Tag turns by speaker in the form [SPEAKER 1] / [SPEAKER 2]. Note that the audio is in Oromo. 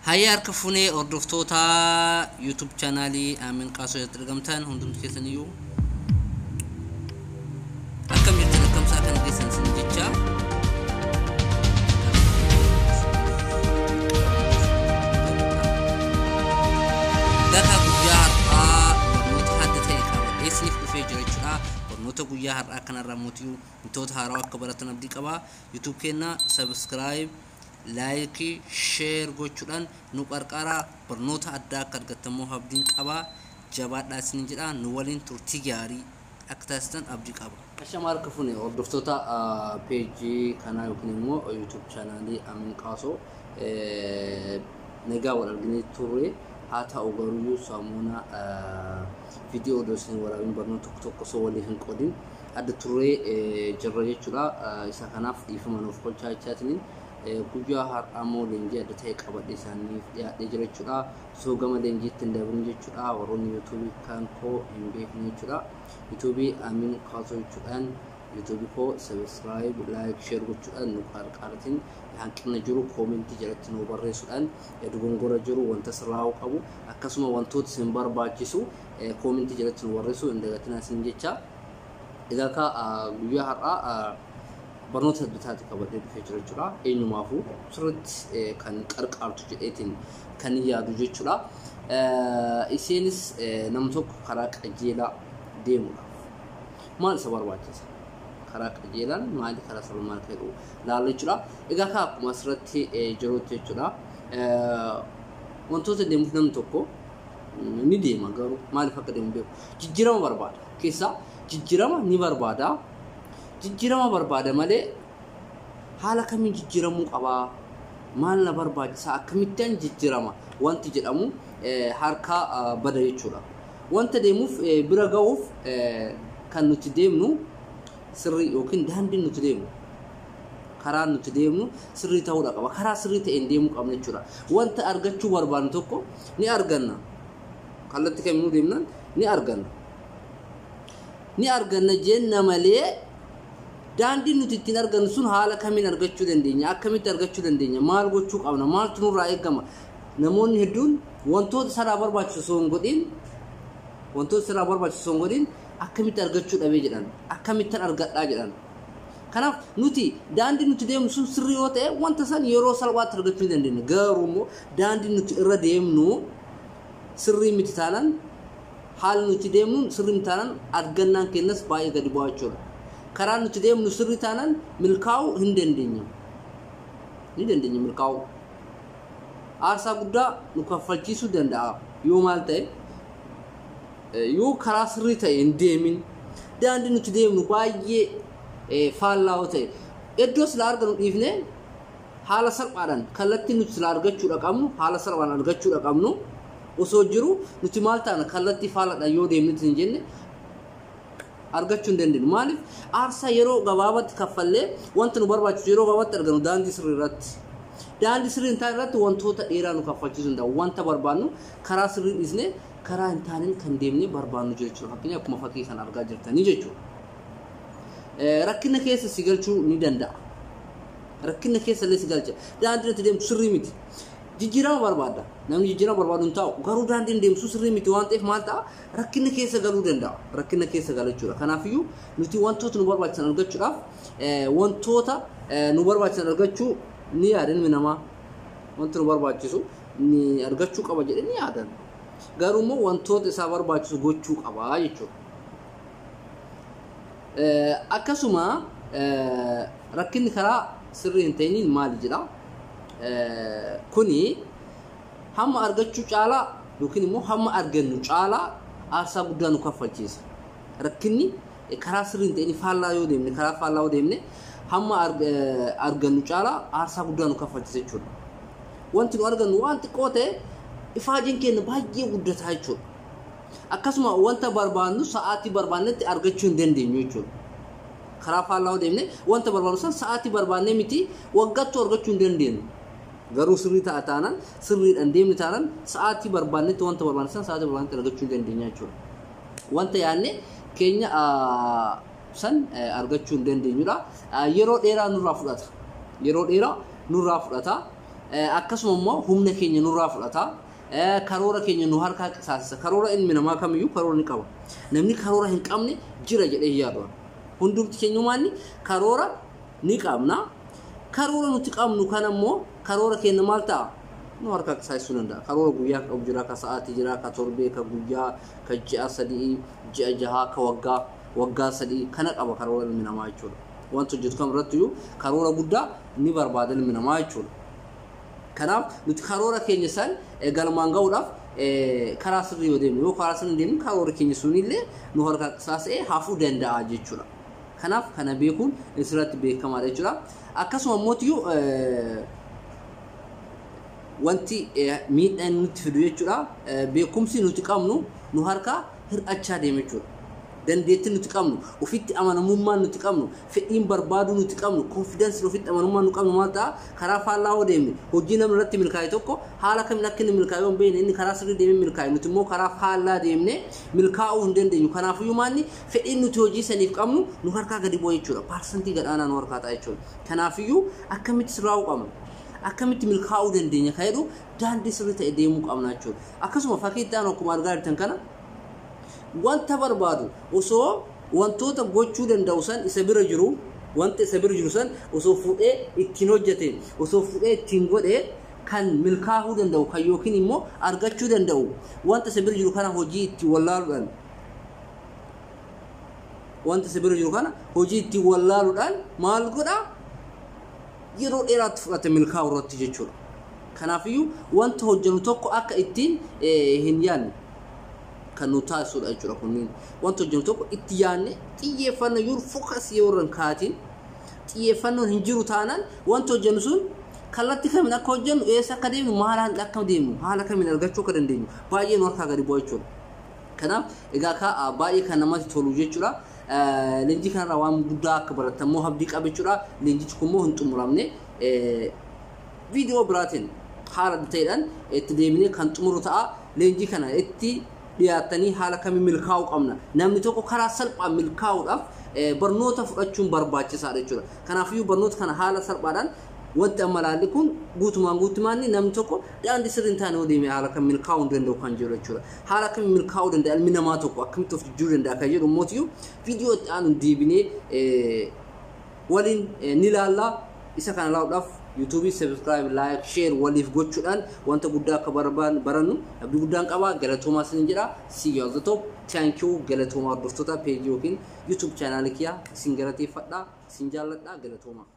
[SPEAKER 1] Hayya, harka fuunee hordoftoota YouTube chaanaalii Amin Qaasoo irratti argamtan hundumti keessaniyyuu, akkam jirtan? Akkamsaa kana keessan isin jecha. Gaafa guyyaa har'aa barnoota adda ta'e qabadhee isiniif dhufee jira jechuudha. Barnoota guyyaa har'aa kanarraa mootii wantoota haarawaa akka baratan abdii qaba. YouTube keenya subscribe, like, share gochuudhaan nu qarqara. Barnoota addaa akka argattan abdiin qaba. Jabaadhaa isin jedha, nu waliin turtii gaarii akka taasisan abdii qaba. Ashama, harka fuune hordoftoota peejii kanaa yookiin immoo YouTube chaanaalii Amin Qaasoo. Nagaa wal arginee turre. Haa ta'u garuu, samuuna viidiyoo odoo isin waraabin, barnoota tokko tokko osoo waliif hin qoodin adda turree jirra jechuudha. Isa kanaaf dhiifama nuuf kolchaa jechaatiin, guyyaa har'aa immoo leenjii adda ta'e qabadhee isaaniif dhiyaadhee jira jechuudha. Osoo gama leenjiitti hin dabrin jechuudha, warroonni yuutuubii kan koo hin beekne jechuudha, yuutuubii Amin Qaasoo jechuudhaan yuutuubii koo subscribe, like, share gochuudhaan nu qarqaartiin, hanqina jiru koomentii jalatti nu barreessuudhaan, dogongora jiru, wanta sirraa'uu qabu, akkasuma wantoota isin barbaachisu koomentii jalatti nu barreessuu hin dagatinaa isin jecha. Egaa ka guyyaa har'aa barnoota adda taate qabadhee dhufee jira jechuudha. Eenyumaafuu sirriitti kan qarqaartu jedheetiin kan yaadu jechuudha. Isheenis nama tokko karaa qajeelaa deemuudhaaf maal isa barbaachisa? Karaa qajeelaan maali? Karaa sirrii maal jedhu laalla jechuudha. Egaa ka akkuma asirratti jirutti jechuudha. Wantoota deemuuf namni tokko ni deema, garuu maaliif akka deemu beeku. Jijjiirama barbaada. Keessaa jijjiirama ni barbaada. Jijjiirama barbaada malee haala kamiin jijjiiramuu qabaa? Maal na barbaachisaa? Akkamittiin jijjiirama? Wanti jedhamu harkaa bada jechuudha. Wanta deemuuf bira ga'uuf kan nuti deemnu sirrii yookiin daandiin nuti deemnu, karaan nuti deemnu sirrii ta'uudha qaba. Karaa sirrii ta'een deemuu qabna jechuudha. Wanta argachuu barbaannu tokko ni arganna. Kallattii kamiinuu deemnaan ni arganna. Ni arganna jenna malee daandiin nuti ittiin argannu sun haala kamiin argachuu dandeenya? Akkamitti argachuu dandeenya? Maal gochuu qabna? Maaltu nurraa eegama? Namoonni hedduun wantoota sarara barbaachisu osoo hin godhin, wantoota sarara barbaachisu osoo hin godhin, akkamitti argachuu dhabee jedhan, akkamittan argadhaa jedhan. Kanaaf nuti daandii nuti deemnu sun sirrii yoo ta'e, wanta san yeroo salphaatti argachuu ni dandeenya. Garuu immoo daandii nuti irra deemnu sirrii miti taanaan, haalli nuti deemnu sirrii miti taanaan, argannaan keenyas baay'ee gadi bu'aa jechuudha. Karaan nuti deemnu sirrii taanaan milkaa'uu hin dandeenya. Ni dandeenya milkaa'uu. Aarsaa guddaa nu kaffalchiisuu danda'a. Yoo maal ta'e, yoo karaa sirrii ta'e hin deemin, daandii nuti deemnu baay'ee faallaa yoo ta'e, iddoo sila argannu dhiifnee haala salphaadhaan kallattii nuti sila argachuudha qabnu, haala salphaan argachuudha qabnu osoo jiru, nuti maal taana? Kallattii faallaadhaan yoo deemnuti hin jenne, argachuu hin dandeenyu. Maaliif? Aarsaa yeroo gabaabaatti kaffallee wanta nu barbaachisu yeroo gabaabaatti argannu daandii sirrii irratti. Daandii sirrii hin taane irratti wantoota dheeraa nu kaffalchiisuu danda'u. Wanta barbaannu karaa sirrii dhiisnee karaa hin taaneen kan deemnee barbaannu jechuudha. Fakkeenyaaf akkuma fakkii kana argaa jirtanii jechuudha. Rakkina keessa si galchuu ni danda'a. Rakkina keessa illee si galcha. Daandii nuti deemtu sirrii miti. Jijjiirama barbaada. Namni jijjiirama barbaadu hin taa'u. Garuu daandiin deemsu sirrii miti waan ta'eef maal ta'a? Rakkina keessa galuu danda'a. Rakkina keessa gala jechuudha. Kanaafiyyuu nuti wantoota nu barbaachisan argachuudhaaf, wantoota nu barbaachisan argachuu ni yaada ilmi namaa. Wanti nu barbaachisu ni argachuu qaba jedhee ni yaadan. Garuu immoo wantoota isaa barbaachisu gochuu qaba jechuudha. Akkasuma rakkinni karaa sirrii hin ta'iniin maali jedha? Kuni hamma argachuu caalaa yookiin immoo hamma argannu caalaa aarsaa guddaa nu kaffalchiisa. Rakkinni karaa sirrii hin ta'in faallaa yoo deemne, karaa faallaa yoo deemne, hamma argannu caalaa aarsaa guddaa nu kaffalchiisa jechuudha. Wanti nu argannu waan xiqqoo ta'e, ifaajeen keenya baay'ee guddataa jechuudha. Akkasuma wanta barbaannu sa'aatii barbaannetti argachuu hin dandeenyu jechuudha. Karaa faallaa yoo deemne, wanta barbaannu san sa'aatii barbaannee miti, waggaattuu argachuu hin dandeenyu. Garuu sirrii ta'a taanaan, sirriidhaan deemne taanaan, sa'aatii barbaannetti wanta barbaanne san sa'aatii barbaannetti argachuu hin dandeenya jechuudha. Wanta yaadne keenya san argachuu hin dandeenyudha. Yeroo dheeraa nurraa fudhata. Yeroo dheeraa nurraa fudhata. Akkasuma immoo humna keenya nurraa fudhata. Karoora keenya nu harkaa qisaasisa. Karoora ilmi namaa kamiyyuu karoora ni qaba. Namni karoora hin qabne jira jedhee hin yaadu. Hundumti keenyumaanni karoora ni qabna. Karoora nuti qabnu kana immoo karoora keenya maal ta'a? Nu harkaa qisaasisuu danda'a. Karoora guyyaa qabu jira, ka sa'aatii jira, ka torbee, ka guyyaa, ka ji'a 3, ji'a 6, ka waggaa, waggaa 3 kana qaba karoora ilmi namaa jechuudha. Wanta hojjetu kam irrattiyyuu karoora guddaa ni barbaada ilmi namaa jechuudha. Kanaaf nuti karoora keenya san galmaan ga'uudhaaf karaa sirrii yoo deemnu, yoo karaa sirrii deemnu karoora keenya sunillee nu harkaa qisaasa'ee hafuu danda'a jechuudha. Kanaaf kana beekuun isirratti beekamaadha jechuudha. Akkasuma immoo wanti miidhaan nutti fidu jechuudha. Beekumsi nuti qabnu nu harkaa hir'achaa deema jechuudha. Dandeettiin nuti qabnu, ofitti amanamummaan nuti qabnu, fedhiin barbaaduu nuti qabnu, konfidansiin ofitti amanamummaan nu qabnu maal ta'a? Karaa faallaa yoo deemne, hojii namni irratti milkaa'e tokko haala kamiin akka inni milkaa'e yoo hin beekne, inni karaa sirrii deemee milkaa'e, nuti immoo karaa faallaa deemne milkaa'uu hin dandeenyu. Kanaafiyyuu maanni fedhiin nuti hojii saniif qabnu nu harkaa gadi bu'a jechuudha. Paarsantii gadhaanaa nu harkaa ta'a jechuudha. Kanaafiyyuu akkamitti sirraa'uu qabna? Akkamitti milkaa'uu dandeenya kan jedhu daandii sirrii ta'e deemuu qabna jechuudha. Akkasuma fakkii itti aanu akkuma argaa jirtan kana wanta barbaadu osoo wantoota gochuu danda'u san isa bira jiru, wanta isa bira jiru san osoo fuudhee ittiin hojjete, osoo fuudhee ittiin godhee kan milkaa'uu danda'u kan yookiin immoo argachuu danda'u, wanta isa bira jiru kana hojii ittiin wallaaluudhaan, wanta isa bira jiru kana hojii ittiin wallaaluudhaan maal godhaa? Yeroo dheeraatti fudhate milkaa'uu irratti jechuudha. Kanaafiyyuu wanta hojjennu tokko akka ittiin hin yaadne kan nu taasisudha jechuudha kunniin. Wanta hojjennu tokko itti yaadne xiyyeeffannoo yoo focus yoo irra hin kaatiin, xiyyeeffannoon hin jiru taanaan, wanta hojjennu sun kallattii kamiin akka hojjennu, eessa akka deemnu, maalaan akka deemnu, haala kamiin argachuu akka dandeenyu baay'ee nu harkaa gadi bu'a jechuudha. Kanaaf egaa ka baay'ee kan namatti tolu jechuudha. Leenjii kanarraa waan guddaa akka barattan immoo abdii qaba jechuudha. Leenjichi kun immoo hin xumuramne, viidiyoo biraatiin haala ta'eedhaan itti deebinee kan xumuru ta'a. Leenjii kana itti dhiyaattanii haala kamiin milkaa'uu qabna. Namni tokko karaa salphaan milkaa'uudhaaf barnoota fudhachuun barbaachisaadha jechuudha. Kanaafiyyuu barnoota kana haala salphaadhaan wanti amma ilaalli kun guutumaan guutumaan namni tokko daandii sirrii hin taane yoo deeme haala kam milkaa'uu hin danda'u kan jedhu jechuudha. Haala kamiin milkaa'uu danda'a ilmi namaa tokko, akkamitti of jijjiiruu danda'a kan jedhu immoo viidiyoo itti aanu deebinee waliin ni ilaalla. Isa kana ilaaluudhaaf YouTube subscribe, like, share waliif gochuudhaan wanta guddaa akka barannu abdii guddaan qaba. Galatoomaa isin jedha. See you at the top. Thank you. Galatoomaa hordoftoota peejii yookiin YouTube chaanaalii kiyyaa, isin galateeffadha, isin jaalladha. Galatoomaa.